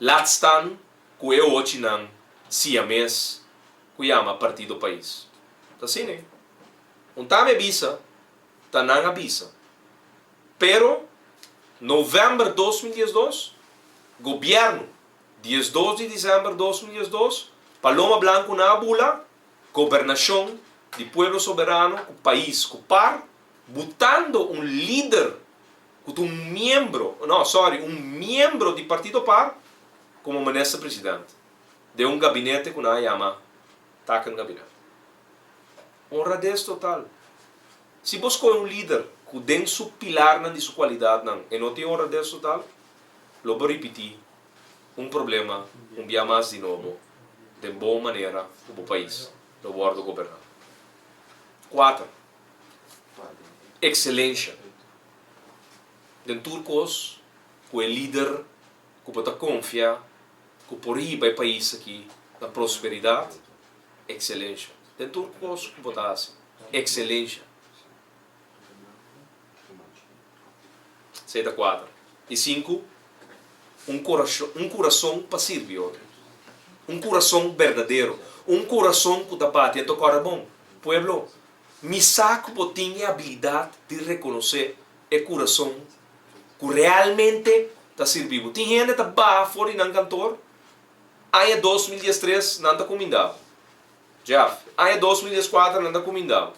Laat staan ku e ochinan siames ku yama Partido Pais. Ta asina e. Un tame bisa, ta nan a bisa. Pero, novèmber 2012, gobièrnu, 12 di desèmber 2012, Paloma Blanku nan a bula, gobernashon di Pueblo Soberano ku pais ku par, butando un lider ku ta un miembro, no, sorry, un miembro di Partido par komo minister president den un gabinete ku nan a yama Takengabinet. Honradez total. Si bo skohe un lider ku den su pilarnan di su kualidatnan e no tin honradez total, lo bo ripití un problema un bia mas di nobo den bo manera ku bo pais lo wòrdu goberná. Kuater, Ekselensha den tur kos ku e lider ku bo ta konfia ku por hiba e pais aki na prosperidat, Ekselensha den tur kos ku bo ta hasi. Ekselensha. Esei ta kuater. I sinku, un kurason, un kurason pa sirbi otro. Un kurason berdadero. Un kurason ku ta bati. Anto kòrda bon, pueblo, mi sa ku bo tin e abilidat di rekonosé e kurason ku realmente ta sirbi bo. Tin hende ta baha for di nan kantor, aña 2013 nan ta kuminda bo. Jeff, Aña 2014 nan ta kuminda bo.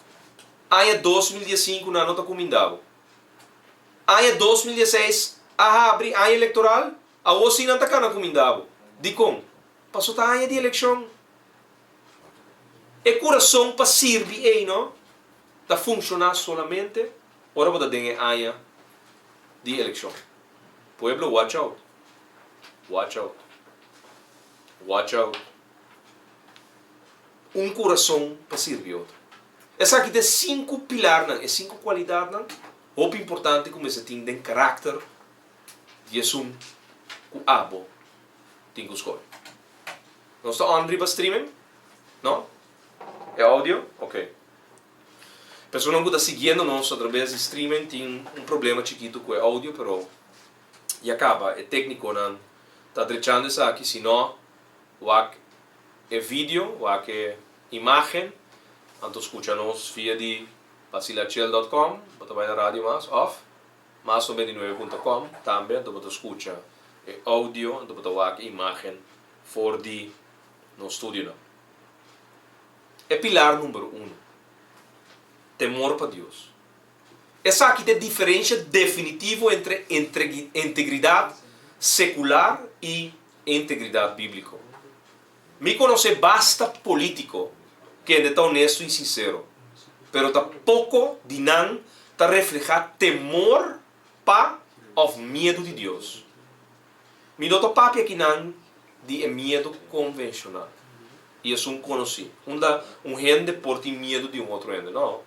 Aña 2015 nan no ta kuminda bo. Aña 2016 a habri aña elektoral, awor si nan ta kana kuminda bo. Dikon? Paso ta aña di elekshon. E kurason pa sirbi ei no ta funshoná solamente ora bo ta den e aña di elekshon. Pueblo watch out. Watch out. Watch out. Un kurason pa sirbi otro. Esaki ta e sinku pilarnan, e sinku kualidatnan hopi importante ku mester tin den karakter di esun ku abo tin ku skohe. Nos ta on riba streaming? No? E audio? Ok. Personanan ku ta siguiendo nos atrabes di streaming tin un problema chikitu ku e audio pero ya kaba e teknikonan ta drechando esaki, si no wak e video, wak e imagen, anto skucha nos via di basilachel dot com, bo ta bai na Radio Mas, òf mas 99 punto com tambe, anto bo ta skucha e audio, anto bo ta wak e imagen for di nos studionan. E pilar number uno, temor pa Dios. Esaki ta e diferensha definitivo entre integridat sekular i integridat bíbliko. Mi konosé basta polítiko kende ta onesto i sinsero, pero ta poko di nan ta reflehá temor pa òf miedu di Dios. Mi no ta papia akinan di e miedu konvenshonal i esun konosí, unda un hende por tin miedu di un otro hende. No.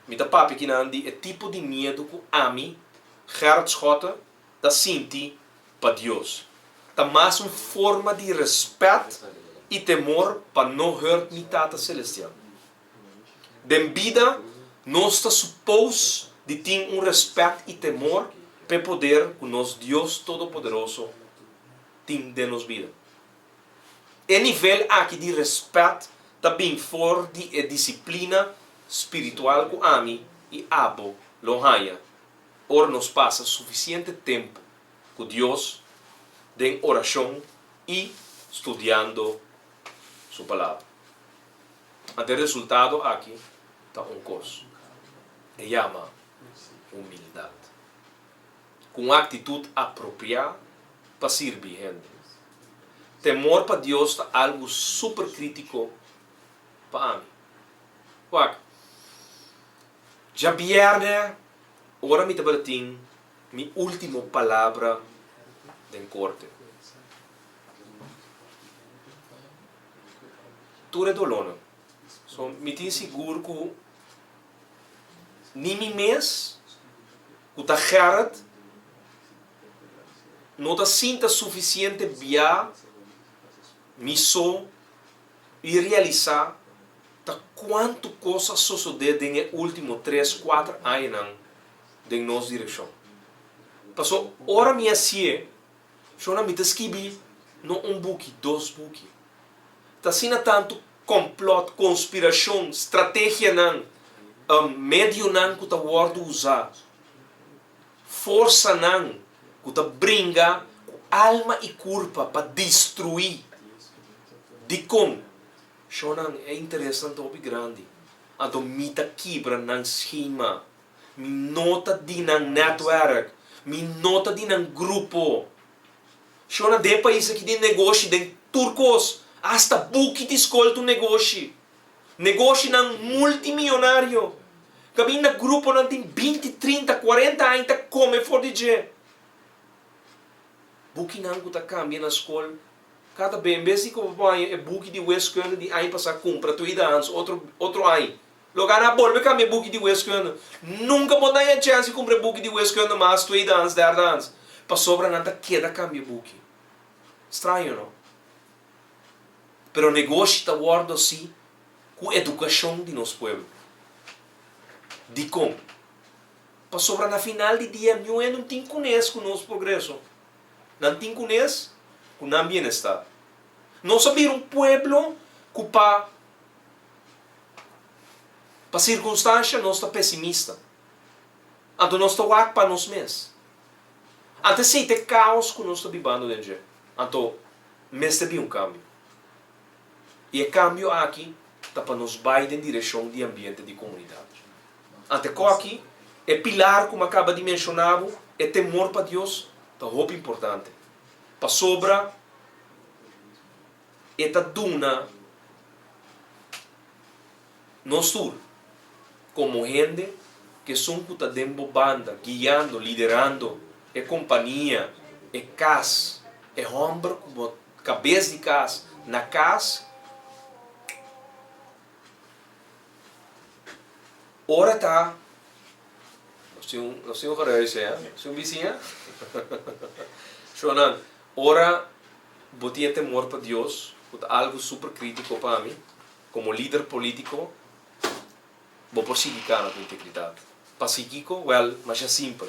Mi ta papia kinan di e tipo di miedu ku ami, Gerrit Schotte, ta sinti pa Dios. Ta mas un forma di rèspèt i temor pa no hurt mi Tata Selestial. Den bida nos ta supos di tin un rèspèt i temor p'e poder ku nos Dios Todopoderoso tin den nos bida. E nivel aki di rèspèt ta bin for di e disiplina spiritual ku ami i abo lo haña ora nos pasa sufisiente tempu ku Dios den orashon i studiando su Palabra. Anto e resultado aki ta un kos, e yama humildat. Ku un aktitut apropiá pa sirbi hende. Temor pa Dios ta algu super krítiko pa ami. Wak, djabièrnè ora mi tabata tin mi último palabra den korte. Tur e dolónan. So, mi tin sigur ku ni mi mes ku ta Gerrit no ta sinta sufisiente bia mi so i realisá ta kuantu kos a sosodé den e último tres, kuater añanan den nos direkshon. Paso ora mi hasié, shona mi ta skibi no un buki, dos buki. Ta asina tantu kòmplòt, konspirashon, strategianan, medionan ku ta wòrdu usá. Forsanan ku ta bringa ku alma i kurpa pa destruí. Dikon? Shonnan, e interesnan ta hopi grandi. Anto mi ta kibra nan schema. Mi no ta di nan netwerk. Mi no ta di nan grupo. Shonnan, den e pais aki tin negoshi den tur kos. Asta buki di skol ta un negoshi. Negoshinan multimillonario. Kaminda gruponan tin binti, trinta, kuarenta aña ta kome for di dje. Bukinan ku ta kambia na skol kada be. En bes di ku bo por haña e buki di wiskunde di aña pasá kumpra tweedehands otro otro aña. Lo gana a bolbe kambia e buki di wiskunde. Nunka bo ta haña chèns di kumpra e buki di wiskunde mas tweedehands, derdehands. Pasobra nan ta keda kambia e buki. Straño no? Pero negoshi ta wordo si ku edukashon di nos pueblo. Dikon? Pasobra na final di dia niun hende no tin kunes ku nos progreso. Nan tin kunes ku nan bienestar. Nos a bira un pueblo ku pa pa sirkunstansha nos ta pesimista. Anto nos ta wak pa nos mes. Anto esei ta e kaos ku nos ta bibando den dje. Anto mester bin un kambio. I e kambio aki ta pa nos bai den direkshon di ambiente di komunidat. Ante koki, e pilar ku mi a kaba di menshoná bo, e temor pa Dios, ta hopi importante. Pasobra e ta duna nos tur, komo hende, ku esun ku ta den bo banda, guiando, liderando e kompania, e kas, e hòmber ku bo kabes di kas na kas, ora ta, nos tin un, nos tin un geruis ei, nos tin un bisiña? Shownan, ora bo tin e temor pa Dios, ku ta algu super krítiko pa mi, Komo lider polítiko, bo por sigui kana ku integridat. Pasikiko? Wèl, masha simpel.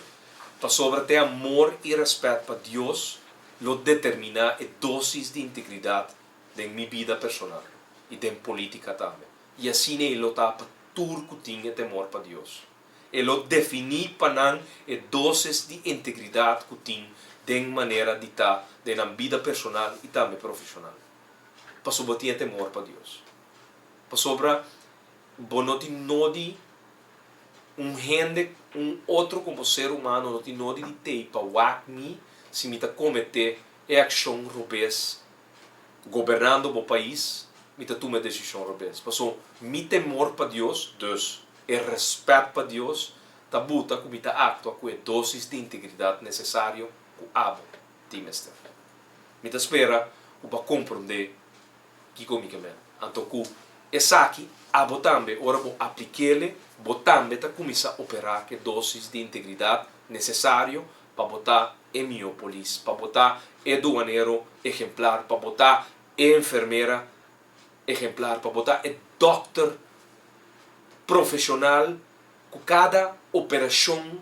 Pasobra te amor i rèspèt pa Dios lo determiná e dósis di integridat den mi bida personal i den polítika tambe. I asina e lo ta pa tur ku tin e temor pa Dios. E lo definí pa nan e dósis di integridat ku tin den manera di ta den nan bida personal i tambe profeshonal. Pasobra bo tin e temor pa Dios. Pasobra bo no tin nodi un hende, un otro como ser humano no tin nodi di tei pa wak mi si mi ta comete e accion robes gobernando bo pais, mi ta tuma e decision robes. Pasobra mi temor pa Dios, dus e respet pa Dios, ta buta cu mi ta actua cu e dosis di integridad necesario cu abo tin mester. Mi ta spera ku bo a komprondé kiko mi ke men. Anto ku esaki, abo tambe, ora bo aplik'ele, bo tambe ta kuminsá operá ku e dósis di integridat nesesario pa bo ta e mihó polis, pa bo ta e duanero ehemplar, pa bo ta e enfermera ehemplar, pa bo ta e dòkter profeshonal ku kada operashon,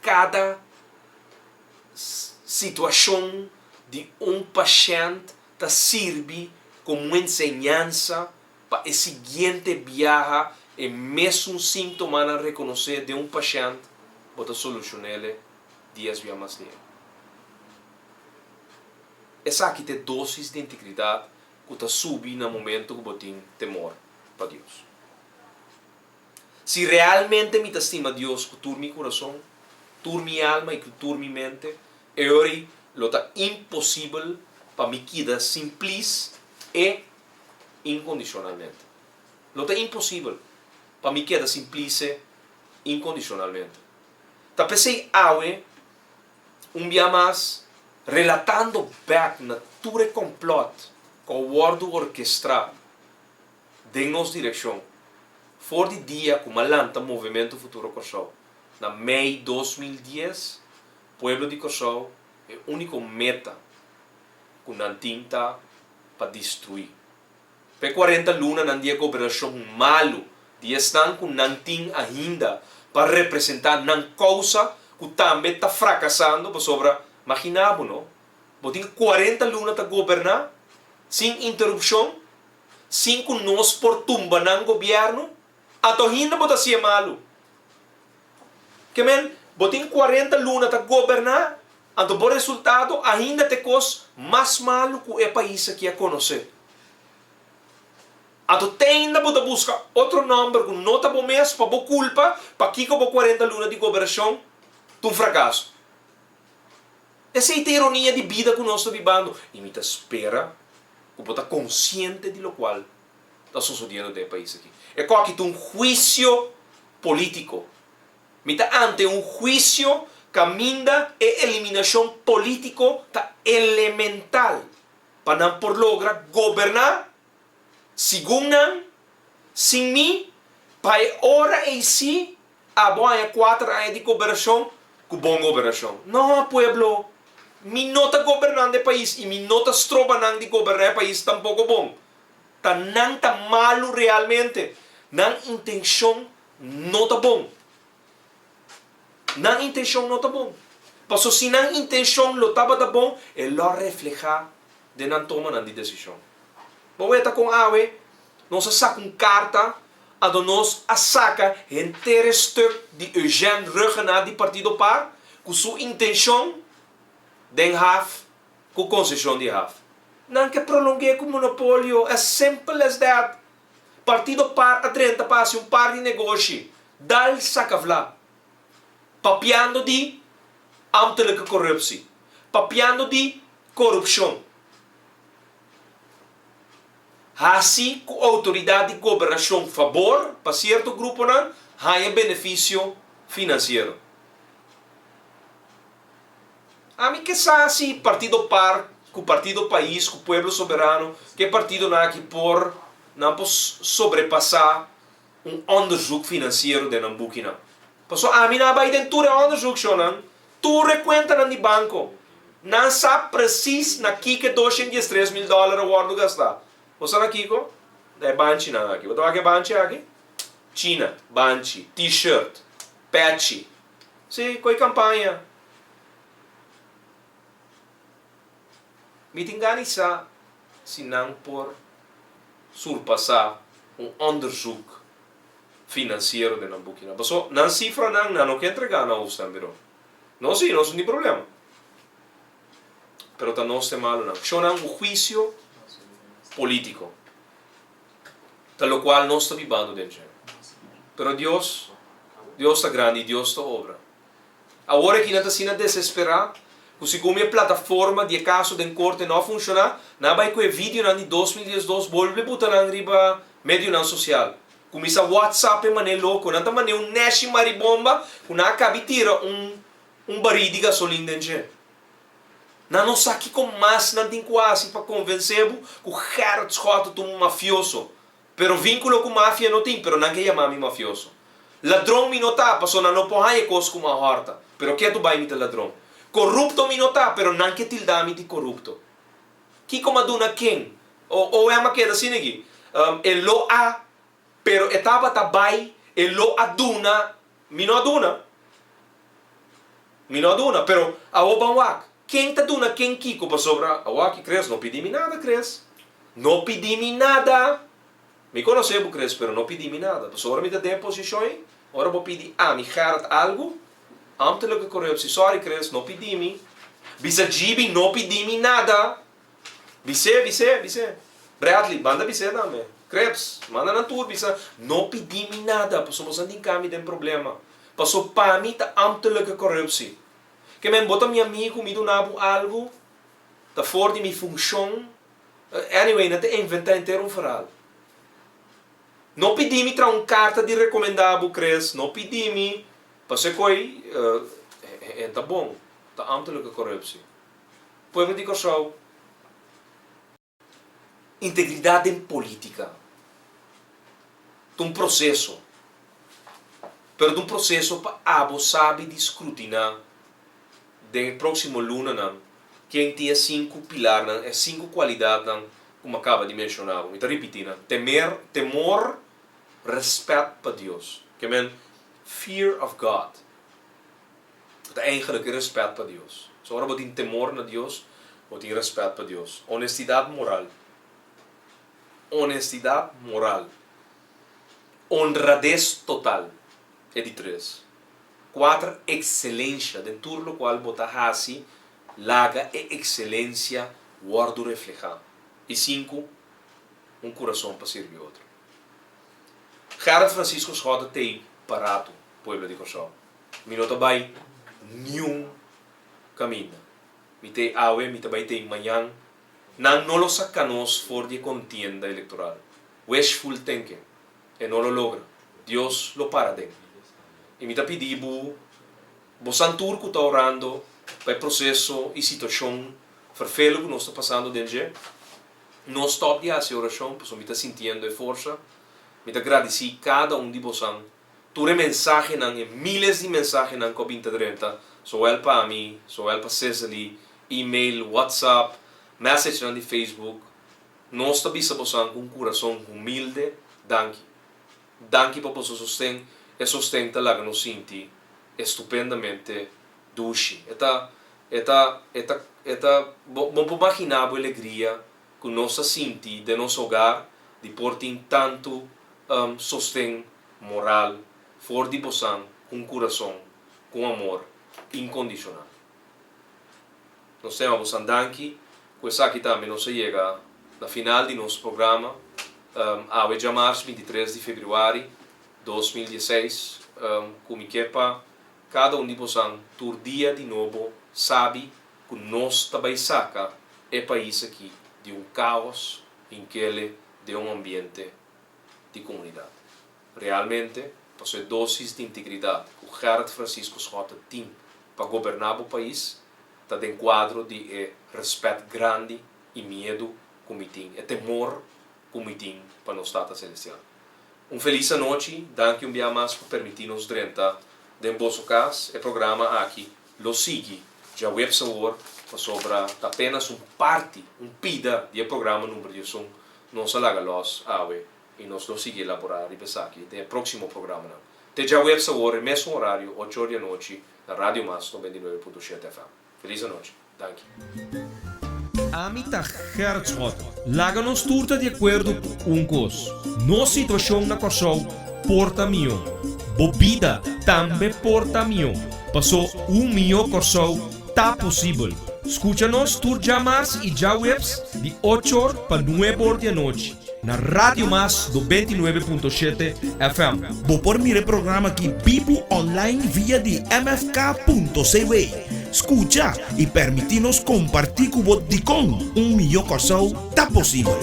kada. Situashon di un pashènt ta sirbi komo un enseñansa pa e siguiente biaha e mesun síntomanan rekonosé den un pashènt bo ta solushon'ele dies bia mas leu. Esaki ta e dósis di integridat ku ta subi na momento ku bo tin temor pa Dios. Si realmente mi ta stima Dios ku tur mi kurason, tur mi alma i ku tur mi mente, e ora ei lo ta imposibel pa mi keda sin plis E inkondishonalmente. Lo ta imposibel pa mi keda sin plis E inkondishonalmente. Ta p'esei awe, un bia mas, relatando bèk na tur e kòmplòt ku a wòrdu orkestrá den nos direkshon for di dia ku m'a lanta Movementu Futuro Kòrsou na mei 2010, pueblo di Kòrsou e úniko meta ku nan tin ta pa destruí. Pa e kuarenta lunanan di e gobernashon malu di esnan ku nan tin ainda pa representá nan kousa ku tambe ta frakasando pasobra maginá bo no, bo tin kuarenta luna ta goberná sin interupshon, sin ku nos por tumba nan gobièrnu, anto ainda bo ta hasié malu. Ke men, bo tin kuarenta luna ta goberná, anto bo resultado ainda ta e kos mas malu ku e pais aki a konosé. Anto te ainda bo ta buska otro nòmber ku no ta bo mes pa bo kulpa pakiko bo kuarenta luna di gobernashon ta un frakaso. Esei ta ironia di bida ku nos ta bibando i mi ta spera ku bo ta konsiente di lokual ta sosodiendo den e pais aki. E koki ta un huisio polítiko. Mi ta ante un huisio kaminda e eliminashon polítiko ta elemental pa nan por logra goberná segun nan, sin mi, pa e ora ei sí abo haña kuater aña di goberashon ku bon goberashon. No, pueblo, mi no ta gobernando e pais i mi no ta stroba nan di goberná e pais tampoko bon. Ta nan ta malu realmente. Nan intenshon no ta bon. Nan intenshon no ta bon. Paso si nan intenshon lo tabata bon, e lo a reflehá den nan tomanan di desishon. Bo weta kon awe nos a saka un karta anto nos a saka henter e stuk di Eugène Rhuggenaath di Partido par ku su intenshon den haf ku konseshon di haf. Nan ke prolong'é ku monopolio, as simple as that. Partido par a drenta pa hasi un par di negoshi, dal saka vla. Papiando di ambtelijke corruptie, papiando di korupshon. Hasi ku outoridat di gobernashon fabor pa sierto gruponan haña benefisio finansiero. Ami ke sa si Partido par ku Partido Pais ku Pueblo Soberano ku e partidonan aki por nan por sobrepasá un onderzoek finansiero den nan bukinan. Pasobra ami nan a bai den tur e onderzoek shownan, tur e kuentanan di banko. Nan sa presis na kiko e 213 mil dòler a wòrdu gastá. Bo sa na kiko? Na e banchinan aki. Bo ta wak e banchi aki? China, banchi, T-shirt, pèchi. Sí, ku e kampaña. Mi tin gana sa si nan por surpasá un onderzoek finansiero den nan bukinan. Paso nan sifranan nan no ke entregá na Hoofdstembureau. Nos sí, nos no tin problema. Pero ta nos te malunan. Shownan un huisio polítiko. Ta lokual nos ta bibando den dje. Pero Dios, Dios ta grandi i Dios ta obra. Awor aki nan ta asina desesperá ku segun mi e plataforma di e kaso den korte no a funshoná, nan a bai ku e videonan di 2012 bolbe buta nan riba medionan sosial. Kuminsá whatsapp e man'é loko. Nan ta man'é un nèshi maribomba ku nan a kabi tira un un barí di gasolin den dje. Nan no sa kiko mas nan tin ku hasi pa konvensé bo ku Gerrit Schotte ta un mafioso. Pero vínculo cu mafia no tin, pero nan ke yama mi mafioso. Ladron mi no ta, paso nan no por haña e cos cu mi a horta, pero ketu bay mi ta ladron. Corrupto mi no ta, pero nan ke tilda mi di corrupto. Kico m'a duna ken? O OM a keda asina aki. E lo a, pero e tabata bay, e lo a duna, mi no a duna. Mi no a duna, pero awo ban wak. Ken ta duna ken kico? Pasobra awor aki Chris no pidi mi nada, Chris. No pidi mi nada! Mi konosé bo, Chris, pero no pidi mi nada. Pasobra ora mi ta den e posishon ei, ora bo pidi ami, Gerrit, algu, ambtelijke corruptie, sorry Chris, no pidi mi. Bisa Gibi, no pidi mi nada! Bis'é, bis'é, bis'é. Bradley, manda bis'é tambe. Krebs, manda nan tur bisa, no pidi mi nada, pasobra boso a hinka mi den problema. Paso pa mi ta ambtelijke corruptie. Ke men, bo ta mi amigu, mi duna bo algu, ta for di mi funshon. Anyway, nan ta inventá henter un verhaal. No pidi mi traha un karta di rekomendá bo, Chris, no pidi mi, pasobra e koi e ta bon, ta ambtelijke corruptie. Pueblo di Kòrsou, integridat den polítika ta un proseso, pero ta un proseso pa abo sabi di skrutiná den e próksimo lunanan ken tin e sinku pilarnan, e sinku kualidatnan ku mi a kaba di menshoná bo. Mi ta ripití nan, temer, temor, rèspèt pa Dios, ke men fear of God. Ta eigenlijk e respet pa Dios. So ora bo tin temor na Dios, bo tin respet pa Dios. Honestidad moral. Honestidad moral. Honradez total. E di tres. Cuater, excelencia den tur locual bo ta haci, laga e excelencia wordo refleha. Y cinco, un curason pa sirbi otro. Gerrit Francisco Schotte t'ey pa rato, pueblo di Corsou. Mi no ta bai niun kaminda. Mi ta ei awe, mi ta bai ta ei mañan. Nan no lo saka nos for di e kontienda elektoral. Wishful thinking. E no lo logra. Dios lo para den. I mi ta pidi bo, bosan tur ku ta orando pa e proseso i situashon ferfelu ku nos ta pasando den dje, no stòp di hasi orashon pasobra mi ta sintiendo e forsa. Mi ta gradisí kada un di bosan. Tur e mensahenan, e miles di mensahenan ku a bin ta drenta, zowel pa mi, zowel pa Cecily, email, WhatsApp, messagenan di Facebook, nos ta bisa bosan ku un kurason humilde, danki. Danki pa boso sosten, e sosten ta laga nos sinti estupendamente dushi. E ta, e ta, e ta, e ta, bo, bo por magina bo e legria ku nos ta sinti den nos hogar di por tin tantu sosten moral for di bosan ku un kurason ku un amor inkondishonal. Nos ta yama bosan danki ku esaki tambe nos a yega na final di nos programa awe djamars 23 di febrüari 2016 ku mi ke pa kada un di bosan tur dia di nobo sabi ku nos ta bai saka e pais aki di un kaos hinkele den un ambiente di komunidat. Realmente, pasobra e dosis di integridat ku Gerrit Francisco Schotte tin pa goberná bo pais ta den kuadro di e rèspèt grandi i miedu ku mi tin, e temor ku mi tin pa nos Tata Selestial. Un felis anochi, danki un bia mas pa permití nos drenta den boso kas. E programa aki lo sigui djaweps awor pasobra ta apenas un parti, un pida di e programa number 11 nos a laga los awe i nos lo sigui elaborá riba esaki den e próksimo programanan. Te djaweps awor e mesun orario, ocho or di anochi, na Radio Mas 99.7 FM. Felis anochi. Danki. Ami ta Gerrit Schotte. Laga nos tur ta di akuerdo ku un kos, nos situashon na Kòrsou por ta mihó. Bo bida tambe por ta mihó. Pasó un mihó Kòrsou ta posibel. Skucha nos tur djamars i djaweps di ocho or pa nuebe or di anochi na Radio Mas 99.7 FM. Bo por mira e programa aki bibu online via di mfk.cw. Skucha i permití nos kompartí ku bo dikon un mihó Kòrsou ta posibel.